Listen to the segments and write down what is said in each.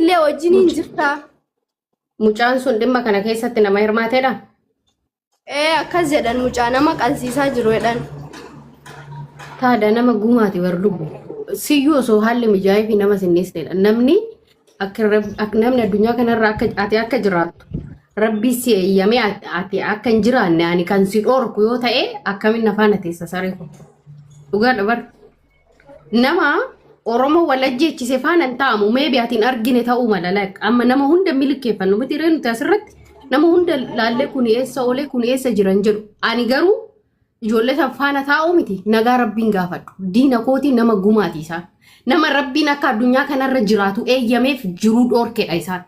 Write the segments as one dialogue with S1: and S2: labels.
S1: Illee wajjiniin jirta.
S2: Mucaan sun dhimma kana keessatti nama hirmaateedha.
S1: Ee, akkas jedhan, mucaa nama qalsiisaa jiru jedhan.
S2: Taada nama gumaati bar lubbu. Siyyuu osoo haalli mijaa'ee fi nama sinneessedha. Namni akka namni addunyaa kanarra akka ati akka jiraattu rabbi si eeyyamee ati akka hin jiraanne ani kan si dhorku yoo ta'e akkamiin afaan teessa saree kun. Dhugaadha bar. Nama Oromoo wal ajjeechise faana hin taa'amu. Maybe ati hin argine ta'uu mala. Like, amma nama hunda milkeeffannu miti ree nuti asirratti nama hunda laallee kun eessa oolee kun eessa jiran jedhu. Ani garuu ijoollee san faana taa'uu miti, nagaa rabbiin gaafadhu. Diina kootii, nama gumaati isaan. Nama rabbiin akka addunyaa kanarra jiraatu eeyyameef jiruu dhoorkedha isaan.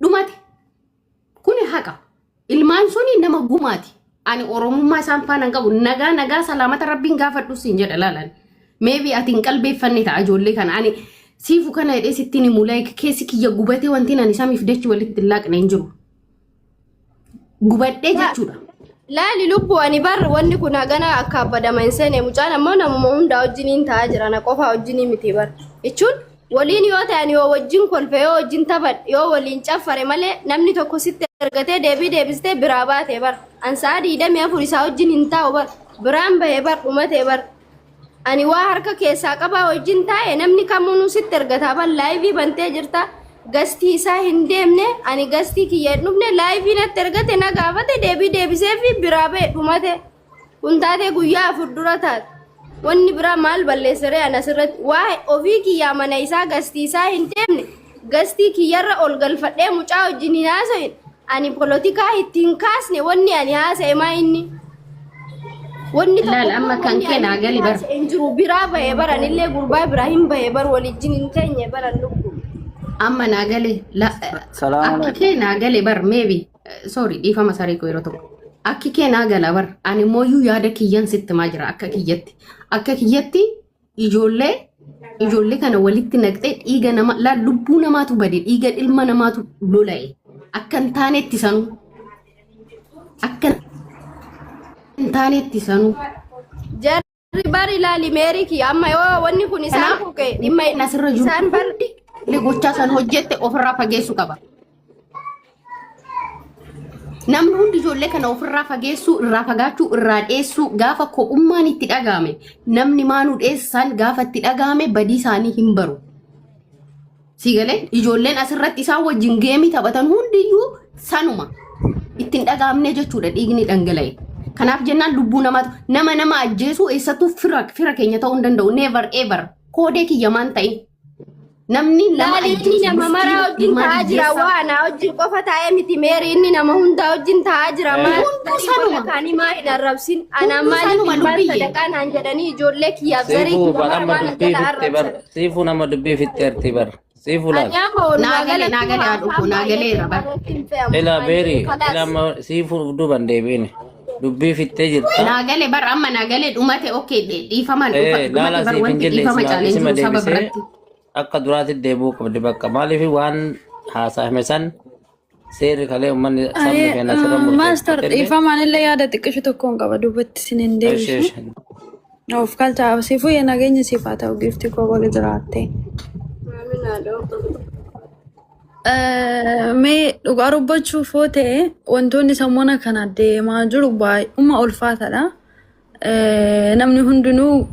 S2: Dhumate. Kuni haqa. Ilmaan suni nama gumaati. Ani Oromummaa isaan faana hin qabu. Nagaa nagaa salaamata rabbiin gaafadhu siin jedha laalan. Maybe ati hin qalbeeffanne ta'a ijoollee kana. Ani siifu kana jedhee sittiin himu, like, keessi kiyya gubatee wanti ani samiif dachi walitti hin laaqne hin jiru. Gubadhee jechuudha.
S1: Laali lubbuu, ani bar wanni kun hagana akka abbadama hin seene. Mucaan ammoo namuma hundaa wajjiniin ta'aa jira, na qofaa wajjinii miti bar. Jechuun waliin yoo ta'an, yoo wajjin kolfe, yoo wajjin taphadhe, yoo waliin caffare malee, namni tokko sitti ergatee deebii deebistee biraa baate bar. An sa'a 24 isaa wajjin hin taa'u bar. Biraan bahee bar, dhumatee bar. Ani waa harka keessaa qabaa wajjin taa'e, namni kamuunuu sitti ergataa bar. Live bantee jirta. Guestii isaa hin deemne, ani guestii kiyya hin dhufne. Live natti ergate, na gaafate, deebii deebisee fi biraa ba'e, dhumate. Kun taatee guyyaa 4 dura taate. Wanni biraa maal balleessaree ana asirratti? Waa ofii kiyyaa mana isaa guestii isaa hin deemne, guestii kiyyarra ol galfadhee mucaa wajjin hin haasa'in. Ani polotikaa ittiin kaasne. Wanni ani haasa'e maa inni? Wanni tokko
S2: Laal amma kan
S1: wanni
S2: kee
S1: ani
S2: naa gali bar.
S1: haasa'e hin jiru. Biraa bahee baran illee gurbaa biraa hin bahee bar, waliijjin hin teenye baran lubbu.
S2: Amma naa gale.
S3: Salaam
S2: Akki
S3: alaikum.
S2: kee naa gale bar, maybe. Sorry, dhiifama saree koo yeroo tokko. Akki kee naa gala bar. Ani mooyyuu yaada kiyyan sitti maa jira akka kiyyatti. Akka kiyyatti ijoollee kana walitti naqxee dhiiga nama laal, lubbuu namaatu bade, dhiiga ilma namaatu lola'e. Akka hin taanetti sanuu. Akka hin taanetti sanuu.
S1: Jarri bar ilaali meerii kiyya, amma yoo wanni kun isaan
S2: Kanaaf
S1: kuke dhimma
S2: inni asirra jiru
S1: isaan bar
S2: hundi illee gochaa san hojjette ofirraa fageessuu qaba. Namni hundi ijoollee kana ofirraa fageessuu, irraa fagaachuu, irraa dheessuu, gaafa kophummaan itti dhaga'ame, namni maanuu dheessan gaafa itti dhaga'ame badii isaanii hin baru. Si galee, ijoolleen asirratti isaan wajjin game taphatan hundiyyuu sanuma ittiin dhaga'amne jechuudha dhiigni dhangala'e. Kanaaf jennaan lubbuu namaatu nama nama ajjeesuu eessattuu fira fira keenya ta'uu hin danda'u. Never ever, koodee kiyya maan ta'in. Namni nama
S1: Laali, inni
S2: ajjeesu
S1: nama maraa
S2: miskiina
S1: wajjin
S2: ilmaan
S1: taa'aa jira.
S2: hiyyeessaa.
S1: Waa anaa wajjin qofa taa'ee miti meeri, inni nama hundaa wajjin taa'aa jira. Maal
S2: Hunduu
S1: warra
S2: sanuma.
S1: kaanii maa hin arrabsin? Anaa
S2: Hunduu
S1: maaliif
S2: sanuma
S1: ilmaan
S2: lubbiyye.
S1: sadaqaa naan jedhanii ijoollee kiyyaaf zarii
S3: Siifuu
S1: kiyya
S3: bar
S1: mara
S3: amma
S1: maal
S3: dubbii
S1: jala
S3: fixxe bar.
S1: arrabsan?
S3: Siifuu nama dubbii fixxeerti bar. Siifuu laal.
S1: Ani amma walumaa
S2: Naa galee, naa
S1: galatti
S2: galee, haadhu koo
S1: haasaan
S2: naa galeera
S1: baay'atee
S2: bar.
S1: irratti hin fe'amu.
S3: Ilaa
S1: Ani
S3: beeri ilaa
S1: kalaas.
S3: amma siifuu uf duuban deebiin. Dubbii fixxee jirta.
S2: Naa galee bar, amma naa galee, dhumate, okay, dhiifamaan
S3: Ee
S2: dhumate
S3: laala
S2: bar,
S3: siif hin
S2: wanti
S3: jelle
S2: dhiifama
S3: isima
S2: caalee hin
S3: isima
S2: jiru saba
S3: deebisee
S2: biratti.
S3: Akka duraatti deebi'uu qabdi bakka maaliif waan haasa'ame san seerri kalee uummanni sabni keenya asirra
S4: Master,
S3: murteeffatellee.
S4: dhiifamaan illee yaada xiqqishu tokkoon qaba, duubatti isin hin
S3: Eshi
S4: deebisu.
S3: eshi.
S4: Of kalcha siifuu, nageenya siif haa ta'u, giiftii koo, baga jiraatte.
S1: Amiin haadha.
S4: Mee dhugaa dubbachuuf yoo ta'e, wantoonni sammuuna kana deemaa jiru baay'uma ulfaataadha. Namni hundinuu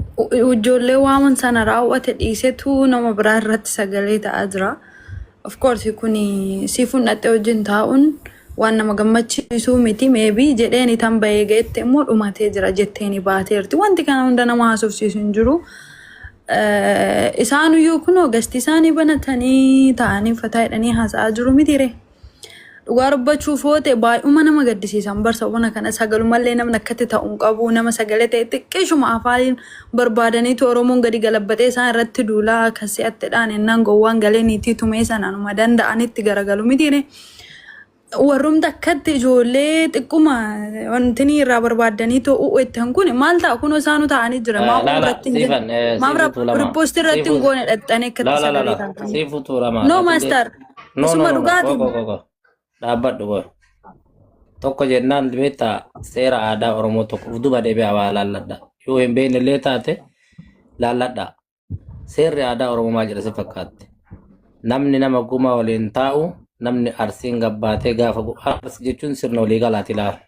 S4: ijoollee waaman sana raawwate dhiisetu nama biraa irratti sagalee ta'aa jira. Of course, kun siifuun dhattee wajjin taa'uun waan nama gammachiisuu miti, maybe jedheeni tan bahee ga'etti immoo dhumatee jira jetteeni baateerti. Wanti kana hunda nama haasofsiisu hin jiru. Isaanuyyuu kunoo guestii isaanii banatanii taa'anii fataa jedhanii haasa'aa jiru mitiire. Dhugaa dubbachuuf yoo ta'e, baay'uma nama gaddisiisan barsa bona kana sagalumallee namni akkatti ta'u hin qabu. Nama sagalee ta'e xiqqeeshuma afaaniin barbaadaniitu Oromoon gadi galabbatee isaan irratti duulaa akka si'attidhaan ennaan gowwaan galee niitii tumee sanaanuma danda'anitti garagalu mitiire. Warrumti akkatti ijoollee xiqquma wanti irraa barbaaddanii ta'uu jettan kun maal ta'a? Kunoo isaanu ta'anii jira. Maaf
S3: Laala
S4: irratti hin
S3: siifan
S4: jenne? Maaf
S3: siifuu tuulamaa.
S4: repost irratti hin
S3: Siifuu
S4: goone dhaxxanii akkatti
S3: laala
S4: sagalee
S3: laala
S4: taatan?
S3: siifuu tuulamaa.
S4: No
S3: Atillee
S4: master.
S3: no no
S4: Isuma
S3: no no
S4: dhugaatiin.
S3: go go go go dhaabbadhu go. Tokko jennaan beektaa, seera aadaa Oromoo tokko uf duba deebi'aa waa laalladha. Yoo hin beekne illee taate laalladha. Seerri aadaa Oromoo maal jedha si fakkaatte? Namni nama gumaa waliin taa'u namni arsiin gabbaatee gaafa arsi jechuun sirna walii galaati ilaala.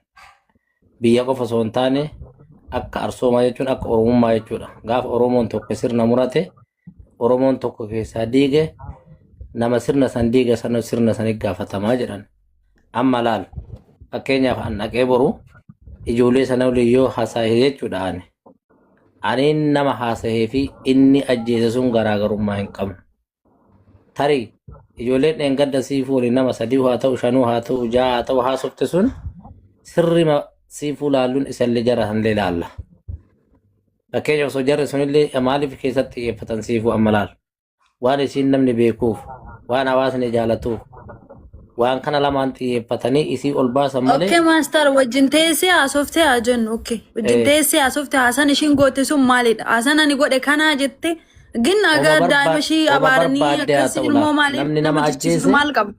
S3: Biyya qofa osoo hin taane akka arsoomaa jechuun akka oromummaa jechuudha. Gaafa Oromoon tokko sirna murate Oromoon tokko keessaa diige nama sirna san diige sana sirna sanii gaafatamaa jedhan. Amma laal fakkeenyaaf an dhaqee boru ijoollee sana waliin yoo haasa'e jechuudha ani. Aniin nama haasa'ee fi inni ajjeese sun garaagarummaa hin qabnu. Tarii ijoolleen dheengadda siifuu waliin nama sadii haa ta'u shanuu haa ta'u ja'a haa ta'u haasofte sun sirrima siifuu laalluun isallee jara sanillee laalla. Fakkeenyaaf osoo jarri sunillee maaliif keessatti xiyyeeffatan siifuu amma laal. Waan isiin namni beekuuf, waan hawaasni jaalatuuf, waan kana lamaan xiyyeeffatanii isii ol baasan malee
S4: Okay master wajjin teessee haasoftee haa jennu. Okay. Wajjin teessee haasoftee haasaan ishiin goote sun maalidha? Haasaan ani godhe kanaa jette gin
S3: Oma
S4: agaa daa'ima ishii
S3: oma
S4: abaaranii
S3: barbaadde haa
S4: akkas
S3: ta'u
S4: ilmoo
S3: laal.
S4: maaliif
S3: Namni nama
S4: nama jechisiisu
S3: ajjeese
S4: maal qaba?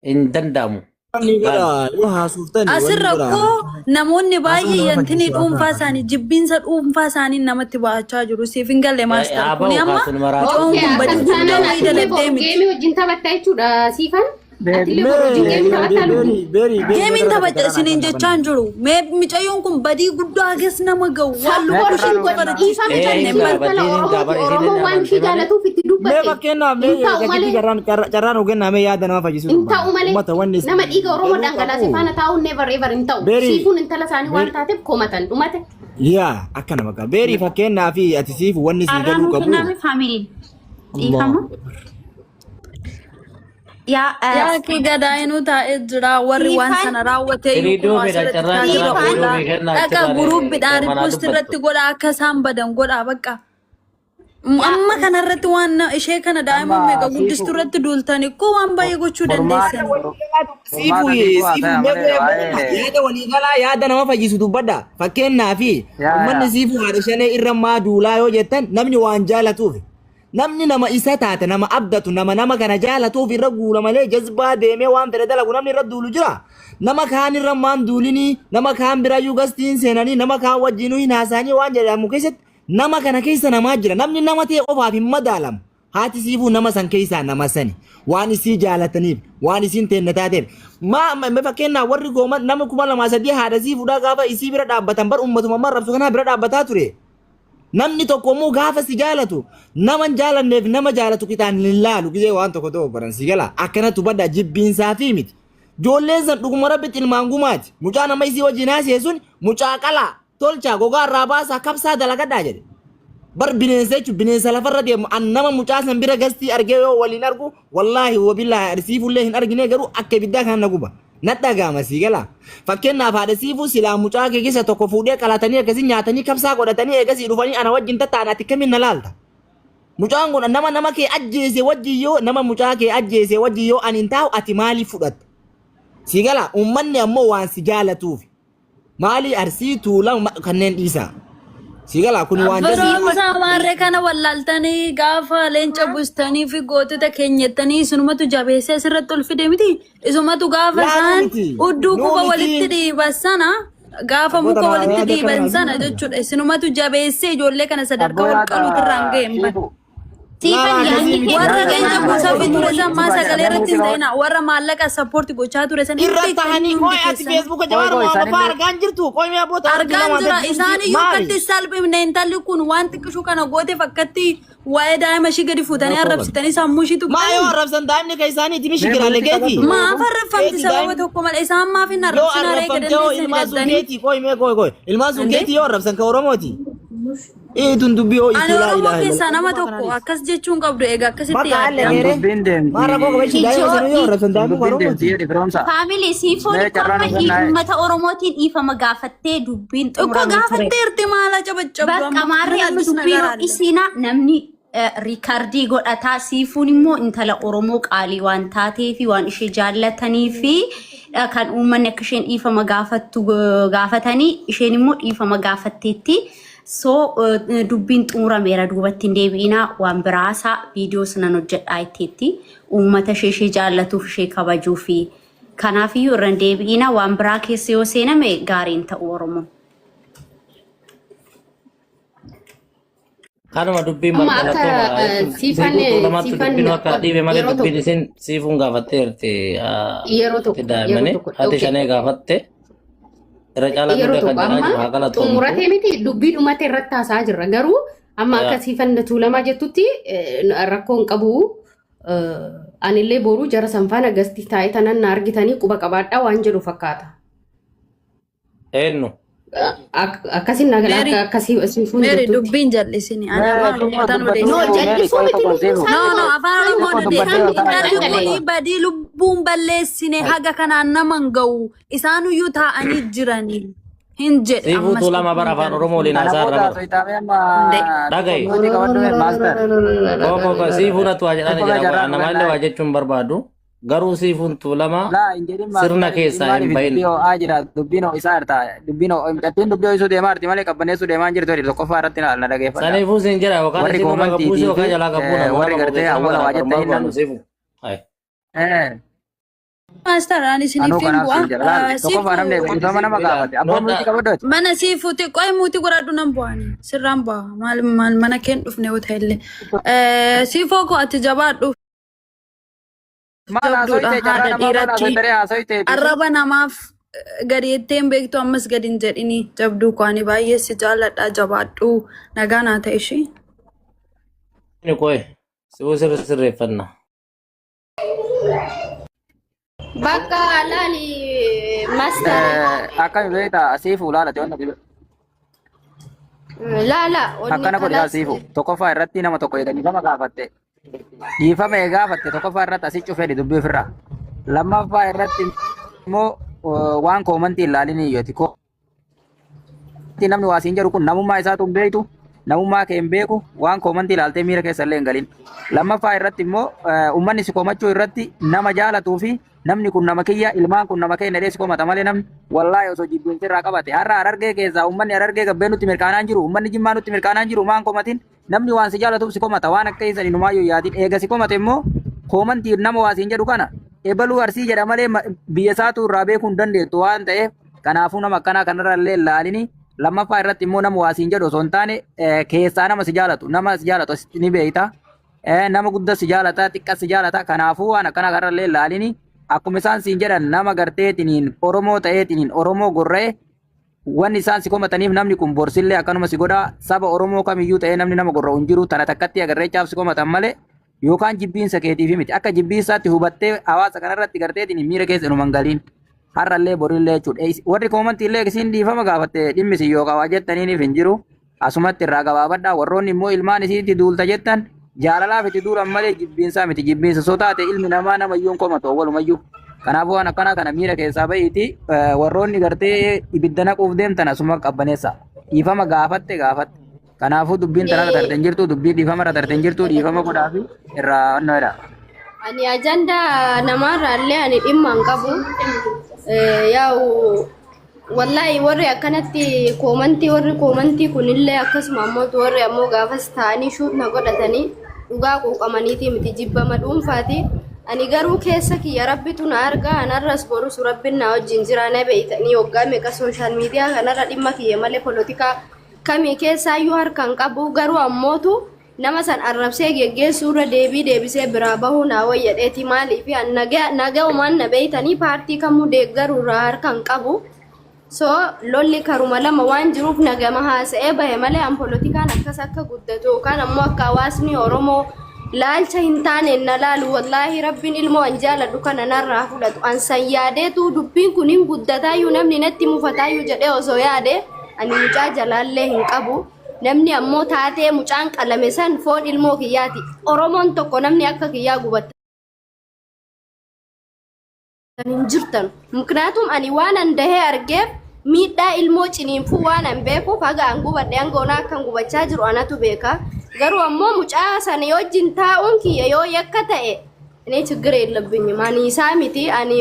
S3: hin danda'amu.
S5: Wanni
S3: Laal.
S5: godha yoo haasoftan wanni
S4: Asirra
S5: godha
S4: koo namoonni
S5: haasawni
S4: baay'ee
S5: nama
S4: yantinii
S5: fayyisuu
S4: dhuunfaa
S5: akka
S4: isaanii jibbiinsa dhuunfaa isaanii namatti baachaa jiru. Siif hin galle maastar.
S3: Haa
S4: Kuni
S3: ba'u
S4: amma
S3: kaasuun maraatu.
S4: mucoon
S1: Okay,
S4: kun badii
S1: akkas
S4: guddaa
S1: taanaan
S4: wayii
S1: atillee
S4: daladdee
S1: boru
S4: miti.
S2: Geemii wajjin taphatta jechuudha siifan. Atillee boru wajjin
S5: Mee
S2: geemii taphattaa lubbu.
S5: beeri beeri beeri
S4: Geemiin
S5: irra
S4: taphacha
S5: carraan
S4: isiniin
S5: akka
S4: jechaa hin jiru. Mee mucayyoon kun badii guddaa hagas nama ga'u waan lubbuu
S2: Sappoortiin
S4: ishiitti
S2: godhi
S4: barachiistu
S2: dhiifama
S4: hin
S3: Ee
S4: jenne
S3: hin
S4: hin
S3: gaa
S4: bar.
S2: intala
S3: badiin hin gaa
S2: Oromooti.
S3: bar isiin
S2: Oromoon
S3: hin
S2: waan ishii
S3: amante malee.
S2: jaalatuuf itti
S5: Mee
S2: dubbate.
S5: fakkeenyaaf mee
S2: Hin ta'u
S5: gachitti
S2: malee.
S5: carraan carraan nu kennaa mee yaada nama fayyisuu
S2: Hin
S5: barbaanna.
S2: ta'u malee.
S5: Uummata wanni isin
S2: Nama dhiiga Oromoo
S5: galuu
S2: dhangalaase
S5: qabu.
S2: faana taa'uun never ever hin ta'u.
S5: Beeri
S2: Siifuun intala isaanii waan
S5: beeri
S2: taateef komatan dhumate.
S5: yaa akkana bakka beeri fakkeenyaaf ati siif wanni isin
S6: Carraa
S5: galuu
S6: nuu
S5: qabu.
S6: kenname faamiliin dhiifama. Yaa
S4: Yaa kee gadaayinuu taa'ee jira warri waan
S6: siifan
S4: sana raawwate iyyuu
S3: Firii
S4: kunoo
S3: duubi dha
S4: asirratti
S3: carraa
S4: taa'ee
S3: carraa
S4: irra
S3: firii
S4: oolaa.
S3: duubi kennaa
S4: Dhaqa
S3: achirraa
S4: guruuppiidhaan
S3: manaa
S4: riippost irratti
S3: dubbattu.
S4: godhaa akka isaan badan godhaa bakka.
S6: yaa
S4: Amma kanarratti waan ishee kana daa'ima
S7: Amma
S4: meeqa guddistu
S7: siifu
S4: irratti duultanii koo waan baay'ee gochuu
S7: furmaata
S4: dandeessani.
S5: Siifu
S7: furmaata siifu
S5: siifu
S7: haasaya
S5: mee
S7: malee
S5: yaada
S7: waa'ee
S5: waliigalaa yaada nama fayyisu dubbadha. Fakkeenyaaf
S7: yaa
S5: uummanni
S7: yaa
S5: siifu haadha shanee irra maa duulaa yoo jettan namni waan jaalatuuf. Namni nama isa taate nama abdatu nama nama kana jaalatuuf irra guula malee jazbaa deemee waan fedhe dalagu namni irra duulu jira. Nama kaan irra maan duulinii nama kaan birayyuu gastiin seenanii nama kaan wajjinuu hin haasa'anii waan jedhamu keessatti nama kana keessa namaa jira. Namni nama ta'e qofaaf hin madaalamu. Haati siifuu nama san keessaa nama sani. Waan isii jaalataniif, waan isiin teenna taateef. Maa ma fakkeenyaaf warri gooma nama 2003 haadha siifuudhaa gaafa isii bira dhaabbatan bar uummatuma amma arrabsu kanaa bira dhaabbataa ture. Namni tokko immoo gaafa si jaalatu nama hin jaalanneef nama jaalatu qixaan hin laalu gizee waan tokko tokko baran si gala akkanatti hubadhaa jibbiinsaa fi miti. Ijoolleen san dhuguma rabbitti ilmaan gumaati. Mucaa nama isii wajjin haasa'e sun mucaa qalaa tolchaa gogaa irraa baasaa kabsaa dalagadhaa jedhe. Bar bineensa jechuun bineensa lafarra deemu an nama mucaa san bira gastii argee yoo waliin argu wallaahi wabillaahi siifullee hin argine garuu akka ibiddaa kan na guba. Na dhaga'ama sii galaa. Fakkeenyaaf haadha siifuu silaa mucaa kee keessa tokko fuudhee qalatanii akkasii nyaatanii kabsaa godhatanii eegasii dhufanii ana wajjin tatta'an ati kamiin na laalta. Mucaan kun nama nama kee ajjeese wajjin yoo nama mucaa kee ajjeese wajjin yoo ani hin taa'u ati maaliif fudhatta? Sii galaa uummanni ammoo waan si jaalatuuf. Maali arsii tuulama kanneen dhiisaa. Sii galaa kun waan jazii.
S4: Firoomsaa maarree kana wallaaltanii gaafa leenca bustanii fi gootota keenyettanii isinumatu jabeessee asirratti ol fide miti. Isumatu gaafa
S5: Laa nuu
S4: isaan
S5: miti.
S4: hudduu
S5: Nuu
S4: quba
S5: miti.
S4: walitti dhiiban sana gaafa
S5: Abboota
S4: muka
S5: naa
S4: walitti
S5: yaada kana
S4: dhiiban sana jechuudha. Isinumatu jabeessee ijoollee kana sadarkaa
S7: abboo
S4: ol
S7: yaada
S4: qaluutirraan ga'e hin bane.
S7: siifu
S6: siifan
S5: Laa
S6: yaadni
S5: akkasii miti.
S6: kee
S4: Warra
S7: yaada
S4: leenca
S7: yaada
S4: buusaa fi
S7: siifu
S4: ture san maa
S7: dhugaa
S4: sagalee
S7: jedhamuu
S4: irratti hin
S7: kira
S4: ta'ina. Warra maallaqa sappoorti gochaa ture san hin
S5: Irra
S4: beektanii
S5: tahanii
S4: hundi
S5: qoy ati
S4: keessan.
S5: feesbuuka
S7: qoy
S5: jawaar
S7: qoy
S5: mohaammed faa
S7: isaanillee
S5: argaan jirtu qoy mee abboota rabbi
S4: Argaan
S5: lama
S4: jira
S5: gadi
S4: isaan iyyuu
S5: maali?
S4: akkatti salphifne intalli kun waan xiqqishuu kana gooteef akkatti waa'ee daa'ima ishii gadi fuutanii arrabsitanii sammuu ishii
S5: Maa yoo
S4: tuqxanii.
S5: arrabsan daa'imni kan isaaniiti
S7: mee
S5: mishikiraale
S7: walitti
S5: keeti.
S7: qabadhu
S4: Maaf arrabfamti
S5: Keeti
S4: sababa
S5: daa'imni
S4: tokko malee isaan maaf hin
S5: yoo
S4: arrabsinaa ree
S5: arrabfamte hoo
S4: gadandeessanii
S5: ilmaan sun
S4: gaddanii.
S5: keeti qoy mee qoy qoy ilmaan sun
S4: Indee?
S5: keeti yoo arrabsan kan Oromooti. Ee tun dubbii hoo
S4: Ani
S5: itti laa
S4: Oromoo
S5: ilaaha
S4: keessaa
S5: illallah.
S4: nama tokko akkas jechuun qabdu egaa akkasitti
S5: Bakka haala
S4: yaadda.
S5: geere.
S7: dubbiin
S5: Maa rakkoo qabachi daa'ima
S6: Ijoo
S5: sanuu yoo arrabsan daa'imni kan
S7: dubbiin
S5: Oromooti.
S7: deemti jedhi firoomsa
S6: faamilii siifoon
S7: mee
S6: ikko
S7: carraa
S6: amma
S7: nu kennaa
S6: uummata Oromootiin dhiifama gaafattee dubbiin
S4: Ukko
S6: xumuramee ture.
S4: gaafatteerti maala cabacabdu
S6: Bakka
S4: amma
S6: maarree
S4: ምን
S6: amma
S4: አዲስ
S6: dubbiin
S4: ነገር አለ?
S6: ho'isiinaa namni riikardii godhataa siifuun immoo intala Oromoo qaalii waan taatee fi waan ishee jaallatanii fi kan uummanni akka isheen dhiifama gaafattu gaafatanii isheen immoo dhiifama gaafatteetti. So dubbiin xumurameera duubatti hin deebi'inaa waan biraasaa viidiyoo sanan hojjedhaa jetteetti uummata ishee ishee jaallatuuf ishee kabajuu fi kanaafiyyuu irra hin deebi'inaa waan biraa keessa yoo seename gaariin ta'u Oromoo.
S3: Kanuma dubbiin
S2: Amma akka
S3: balbalattooma jechuun
S2: siifan
S3: siifuu tuulamaatti
S2: siifan
S3: dubbiin akka dhiibe malee
S2: yeroo
S3: dubbiin
S2: tokko
S3: isin siifuun gaafatteerti
S2: yeroo tokko yeroo
S3: daa'immanii
S2: tokko
S3: ati
S2: okay.
S3: shanee gaafatte irra caalaa
S2: Yeroo
S3: dubbii
S2: tokko
S3: kan jedhaa
S2: amma
S3: jiru haa galatoomtu.
S2: xumuratee miti dubbii dhumate irratti haasa'aa jirra garuu amma akka siifan tuulamaa jettutti rakkoo hin qabu. Anillee boruu jara san faana gasti taa'ee tanan na argitanii quba qabaadhaa waan jedhu fakkaata.
S3: Eenyu?
S2: Akkasin na
S4: Mary,
S2: akka akkasii siifuun
S4: Mary
S2: jettutti.
S4: dubbiin jal'isini. Ani
S7: Mee
S4: afaan
S7: xiqqoo
S4: Oromootaan
S7: dubbadhu
S1: No,
S4: odeessaa jira.
S7: Meeri
S1: jal'isuu
S7: qoy
S1: miti
S7: tokko
S1: lubbuu
S7: siifu.
S4: No,
S1: isaanii
S4: no, afaan
S7: Xiqqoo
S4: Oromoon
S7: dubbattee
S4: odeessi.
S7: yoo ta'an
S4: Jarri
S7: dhaggeeffadhu.
S4: kuni badii lubbuun balleessine haga kanaan nama hin ga'u. Isaanuyyuu taa'anii jiranii. Hin jedhe
S3: Siifuu
S4: ammas
S3: tuulamaa bara
S4: dubbiin
S3: afaan Oromoo waliin
S7: Kana
S3: haasaa
S7: booda
S3: irra bara.
S7: haasoftaamee amma
S4: Hundee.
S7: xiqqoo
S3: Dhaga'i.
S7: miyuutii qabadhu maaster.
S3: Koo koo koo siifuu natti waa jedhaan
S7: Xiqqoo
S3: jira qoy
S7: gajarraa
S3: namallee
S7: dhugannaa.
S3: waa jechuun barbaadu garuu siifuun tuulamaa
S7: Laa hin jedhin
S3: sirna
S7: maaster
S3: keessaa hin
S7: maaliif
S3: bahin.
S7: dubbii ho'aa jira dubbiin ho'isaa jirta dubbiin ho'aa dubbii ho'isuu deemaa jirti malee qabbaneessuu deemaa hin jirtu jedhi tokkoffaa irratti na dhageeffadha.
S3: Saniifuu siin jira yookaan
S7: Warri
S3: isin irraa
S7: koomantiitii
S3: gabbuusi
S7: fi
S3: yookaan jalaa gabbuu nama
S7: warri
S3: nama
S7: gartee
S3: ogeessa nama
S7: awwala waa
S3: garaagarummaa
S7: jettanii
S3: barbaadu
S7: namni
S3: siifu. Hai.
S4: Maastar ani
S7: anuu
S4: isiniif hin
S7: kanaaf
S4: bu'a.
S7: siin jedha laal tokkoffaa namni
S4: Siifuu
S7: dhiifama nama gaafate abbaa
S3: Noodha
S7: murtii qabadhu ati.
S4: mana siifuuti qoy muutii godhadhu nan bu'ani. Sirraan bu'a. Maal maal mana keen dhufne yoo ta'e illee. Siifoo koo ati jabaadhu.
S7: Maal
S4: Jabduudha
S7: haasoyte carraa
S4: haadha
S7: namaa maal
S4: dhiiratti.
S7: haasoyte ree haasoyte
S4: Arraba namaaf gadi jettee hin beektu ammas gadi hin jedhini. Jabduu koo ani baay'ee si jaalladha jabaadhu. Nagaa naa ta'e ishee.
S3: Inni qoy si'uu sirri sirreeffanna.
S1: Bakka laali master.
S7: Akkami beektaa siifuu laalate wanna
S1: Laala onni
S7: akkana godhi laal
S1: kalas.
S7: siifu tokkoffaa irratti nama tokko eega dhiifama gaafatte dhiifama eega gaafatte tokkoffaa irratti asii cufee dubbii ofirraa lammaffaa irratti immoo waan koomantii ilaalin iyyoti koomantii namni waa siin jedhu kun namummaa isaatu hin beektu namummaa kee hin beeku waan koomantii ilaaltee miira keessa illee hin galin lammaffaa irratti immoo uummanni si komachuu irratti nama jaalatuu fi namni kun nama kiyya ilmaan kun nama keenya jedhee si komata malee namni wallaahi osoo jibbiinsi irraa qabate har'a Harargee keessaa uummanni Harargee gabbee nutti mirkaanaan jiru uummanni Jimmaa nutti mirkaanaan jiru maan komatin namni waan si jaalatuuf si komata waan akka keessan inumaayyuu yaadin eega si komate immoo koomantii nama waa siin jedhu kana ebaluu Arsii jedha malee biyya isaatu irraa beekuu hin dandeettu waan ta'eef kanaafuu nama akkanaa kanarra illee laalini lammaffaa irratti immoo nama waa siin jedhu osoo hin taane keessaa nama si jaalatu nama si jaalatu asitti ni beekta. Nama guddaa si jaalata xiqqaa si jaalata kanaafuu waan akkanaa kanarra illee laalini akkuma isaan siin jedhan nama garteetiniin Oromoo ta'eetiniin Oromoo gorra'e wanni isaan si komataniif namni kun borsillee akkanuma si godha saba Oromoo kamiyyuu ta'ee namni nama gorra'u hin jiru tana takkatti agarreechaaf si komatan malee yookaan jibbiinsa keetiif miti akka jibbiinsaatti hubattee hawaasa kanarratti garteetiniin miira keessa inuma hin galiin har'allee borillee jechuudha. Warri koomantii illee isiin dhiifama gaafatte dhimmisi yookaan waa jettaniiniif hin jiru. Asumatti irraa gabaabadha. Warroonni immoo ilmaan isiitti duulta jettan jaalalaaf itti duulan malee jibbiinsaa miti. Jibbiinsa soo taate ilmi namaa nama iyyuu hin komatu awwalumayyuu. Kanaafuu waan akkanaa kana miira keessaa bahiiti warroonni gartee ibidda naquuf deemtan asuma qabbaneessa. Dhiifama gaafatte gaafatte. Kanaafuu dubbiin tanarra tarte hin jirtu dubbiin dhiifama irra tarte hin jirtu dhiifama godhaafi irraa onnoo jedha.
S1: Ani ajandaa namaarraa illee ani dhimma hin qabu. Yaa'u wallaahi warri akkanatti koomantii warri koomantii kunillee akkasuma ammoo warri ammoo gaafas ta'anii shuut na godhatanii dhugaa quuqamaniitii miti jibbama dhuunfaati. Ani garuu keessa kiyya rabbitu na arga anarras borus rabbin na wajjin jira na beeytanii waggaa meeqa sooshaal miidiyaa kanarra dhimma kiyya malee polotikaa kamii keessaayyuu harka hin qabu garuu ammootu nama san arrabsee geggeessuu irra deebii deebisee biraa bahuu naa wayyadheeti maaliif an nagaumaan na beeytanii paartii kamuu deeggaruu irraa harka hin qabu. So lolli karuma lama waan jiruuf nagama haasa'ee bahe malee an polotikaan akkas akka guddatu yookaan ammoo akka hawaasni Oromoo laalcha hin taaneen na laalu wallaahi rabbiin ilmoo an jaaladhu kana narraa fudhatu an san yaadeetu dubbiin kun hin guddataayyuu namni natti mufataayyuu jedhee osoo yaade ani mucaa jalaallee hin qabu. Namni ammoo taatee mucaan qalame san foon ilmoo kiyyaati. Oromoon tokko namni akka kiyyaa gubatta hin jirtan. Muknaatum ani waan an dahee argeef miidhaa ilmoo ciniinfuu waan an beekuuf haga an gubadhe hanga onaa akkan gubachaa jiru anatu beeka. Garuu ammoo mucaa sana wajjin taa'uun kiyya yoo yakka ta'e እኔ ችግር የለብኝም ani isaa miti ani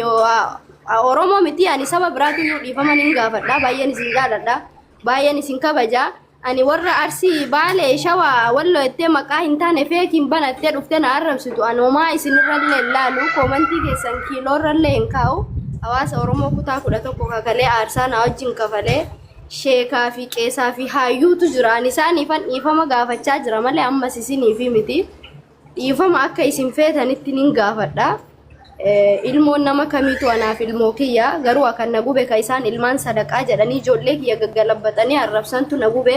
S1: Oromoo miti ani saba biraatiyyuu dhiifama nin gaafadha baay'een isin jaaladha baay'een isin kabaja ani warra Arsii Baalee Shawaa Walloo jettee maqaa hin taane feekiin banattee dhuftee na arrabsitu ani homaa isinirrallee hin laalu koomantii keessan kiiloorrallee hin kaa'u hawaasa Oromoo kutaa 11 kakalee aarsaa na wajjin kafalee Sheekaa fi qeesaa fi haayyuutu jira. Ani isaaniifan dhiifama gaafachaa jira malee ammas isiniifi miti. Dhiifama akka isin feetanitti nin gaafadha. Ilmoon nama kamiitu anaaf ilmoo kiyya. Garuu kan na gube ka isaan ilmaan sadaqaa jedhanii ijoollee kiyya gaggalabbaxanii arrabsantu na gube.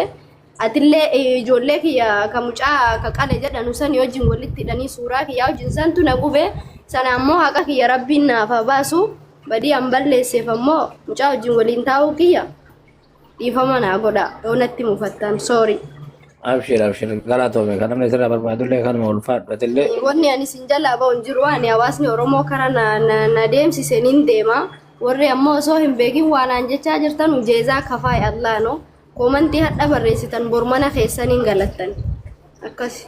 S1: Atillee ijoollee kiyya ka mucaa ka qale jedhanu sani wajjin walitti hidhanii suuraa kiyyaa wajjin santu na gube. Sana ammoo haqa kiyya rabbiin naaf haa baasu. Badii an balleesseef ammoo mucaa wajjin waliin taa'uu kiyya dhiifama naa godha yoo natti mufattan sorry.
S3: Abshir abshir galatoome kan namni sirraa barbaadullee kanuma ulfaadhu atillee.
S1: Wanni ani isin jalaa ba'u hin jiru. Ani hawaasni Oromoo kara na, na, na deemsise nin deema. Warri ammoo osoo hin beekin waan aan jechaa jirtan jeezaa kafaay Allah no. Koomantii hadha barreessitan bor mana keessaniin galattan. Akkasi.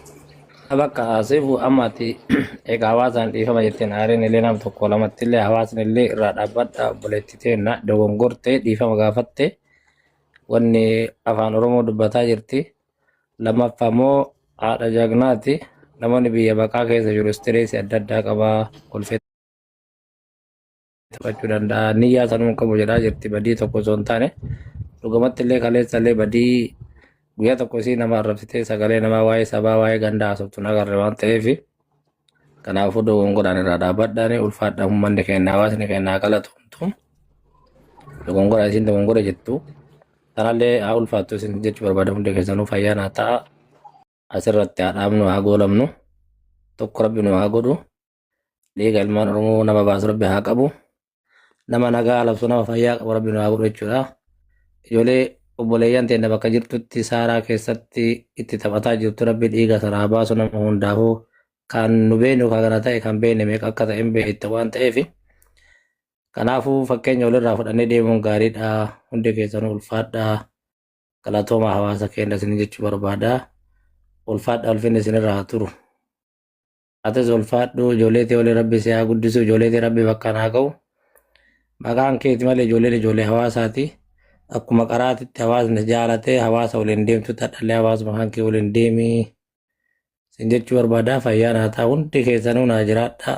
S3: Bakka asiifu amma ati egaa hawaasaan dhiifama jetteen aariin illee nama tokko lamatti illee hawaasni illee irraa dhaabbadha obboleetti teenna dogongorte dhiifama gaafatte wanni afaan Oromoo dubbataa jirti. Lammaffaa immoo haadha jagnaati. Namoonni biyya baqaa keessa jiru istireesii adda addaa qabaa kolfee taphachuu danda'a. Niyyaa sanuu hin qabu jedhaa jirti badii tokko osoo hin taane. Dhugamatti illee kaleessa illee badii guyyaa tokko isii nama arrabsitee sagalee namaa waa'ee sabaa waa'ee gandaa haasoftu hin agarre waan ta'eef kanaafuu dogongoraan irraa dhaabbadhaani ulfaadha uummanni keenya hawaasni keenya haa galatoomtu. Dogongora isiin dogongora jettu. Tanallee haa ulfaattu isin jechuu barbaada hundi keessanuu fayyaa naa ta'a. Asirratti haa dhaabnu haa goolamnu. Tokko rabbi nu haa godhu. Dhiiga ilmaan Oromoo nama baasu rabbi haa qabu. Nama nagaa labsu nama fayyaa qabu rabbi nu haa godhu jechuudha. Ijoollee obboleeyyan teenya bakka jirtutti saaraa keessatti itti taphataa jirtu rabbi dhiiga sana haa baasu nama hundaafuu kan nu beeknu kan kana ta'e kan beekne meeqa akka ta'e hin beekta waan ta'eef. Kanaafuu fakkeenya walirraa fudhannee deemuun gaariidha. Hundi keessanuu ulfaadha. Galatooma hawaasa keenya isin jechuu barbaada. Ulfaadha ulfinni isinirraa haa turu. Atis ulfaadhu ijoollee tee waliin rabbi si haa guddisu ijoollee tee rabbi bakkaan haa ga'u. Maqaan keeti malee ijoolleen ijoollee hawaasaati. Akkuma qaraatitti hawaasni jaalatee hawaasa waliin deemtu tadhallee hawaasuma kan kee waliin deemi. Sin jechuu barbaada fayyaa naa ta'a hundi keessanuu naa jiraadha.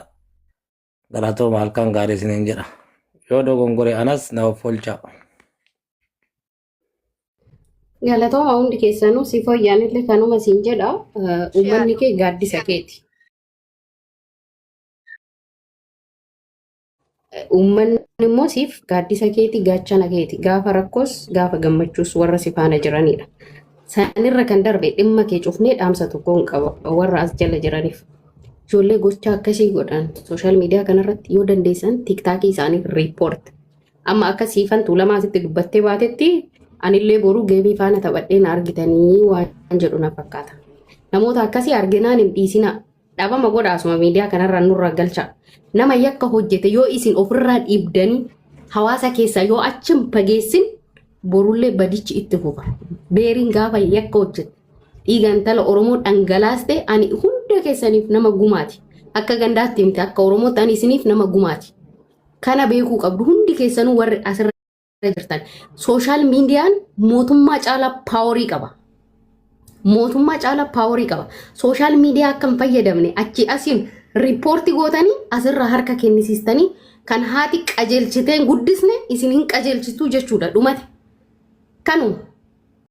S3: Galatooma halkan gaarii isiniin jedha. Yoo dogongore anas na of oolchaa.
S2: Galatooma hundi keessanuu si fooyya'anillee kanuma siin jedha. Uummanni kee gaaddisa keeti. Uummanni immoo siif gaaddisa keeti gaachana keeti. Gaafa rakkoos gaafa gammachuus warra si faana jiranidha. Sanirra kan darbe dhimma kee cufnee dhaamsa tokko hin qaba warra as jala jiraniif. Ijoollee gochaa akkasii godhan social media kanarratti yoo dandeessan TikTokii isaanii report. Amma akka siifan tuulamaa asitti dubbattee baatetti anillee boruu geemii faana taphadhee na argitanii waan jedhu na fakkaata. Namoota akkasii arginaan hin dhiisinaa. Dhabama godha asuma miidiyaa kanarraa nurra galcha. Nama yakka hojjete yoo isin ofirraa dhiibdanii hawaasa keessaa yoo achi hin fageessin borullee badichi itti fufa. Beeriin gaafa yakka hojjete dhiiga intala Oromoo dhangalaaste ani hunda keessaniif nama gumaati. Akka gandaatti miti akka Oromootti ani isiniif nama gumaati. Kana beekuu qabdu hundi keessanuu warri asirra jirtan. Social miidiyaan mootummaa caalaa powerii qaba. Mootummaa caalaa powerii qaba. Social media akka hin fayyadamne achi asiin report gootanii asirraa harka kennisiistanii kan haati qajeelchiteen guddisne isin hin qajeelchituu jechuudha dhumate. Kanuma.